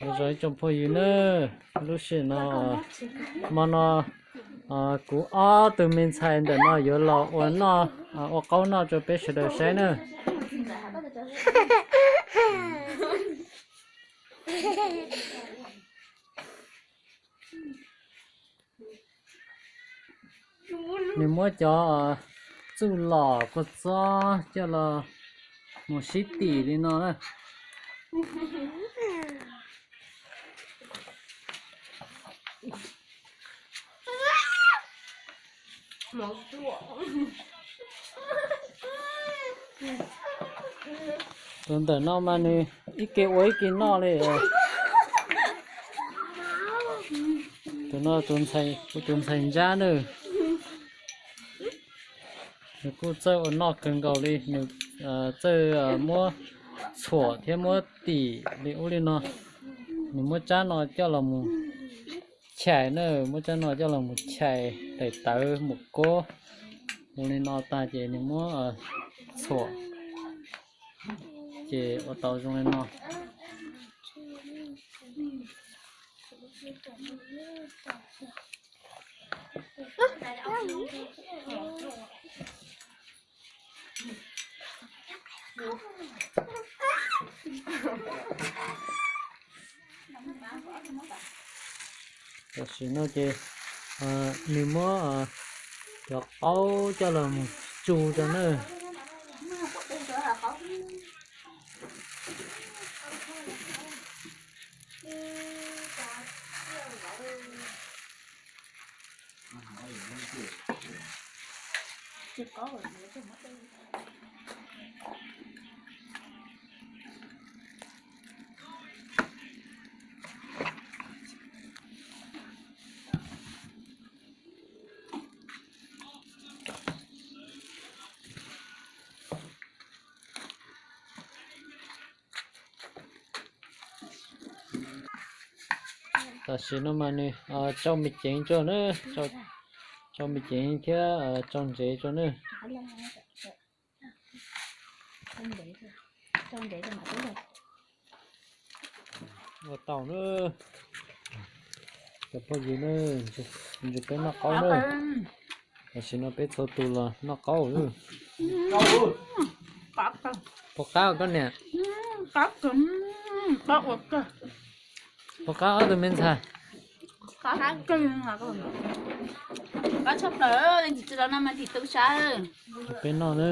Zoo ib tsoom phooj ywg nawb, lub sij hawm no, hmo no kuv ob tug me ntxhais ntawm no yuav los ua noj, ua qaub noj rau peb sawv daws saib nawb. Nws muab cov txuj lom kua txob coj los mus sib tim li no na. Tus ntawm no mas nws ib ke ua ib ke noj li. Tus no, tus ntxhais ntsab na, nws kuj txawj ua noj kawg nkaus li. Nws txawj muab txhuam thiab muab tim li ub li no. Nws muab tsab no coj los mus chais na, muab tsab no coj los mus chais daim tawv mus kuab ua li no tag ces nws muab txhuam ces ua tau zoo li no. Tam sim no ces nws muab cov qaub coj los mus tsu rau na. Tam sim no mas nws tsau me ceev tso na, tsau me ceev thiab tsau ntsev tso na. Ua tau na. Cov phooj ywg na, ntshe peb noj qaub na. Tam sim no peb txhua tus los noj qaub. Puas qab koj niam? Puas qab ob tug me ntxhais? Peb noj na.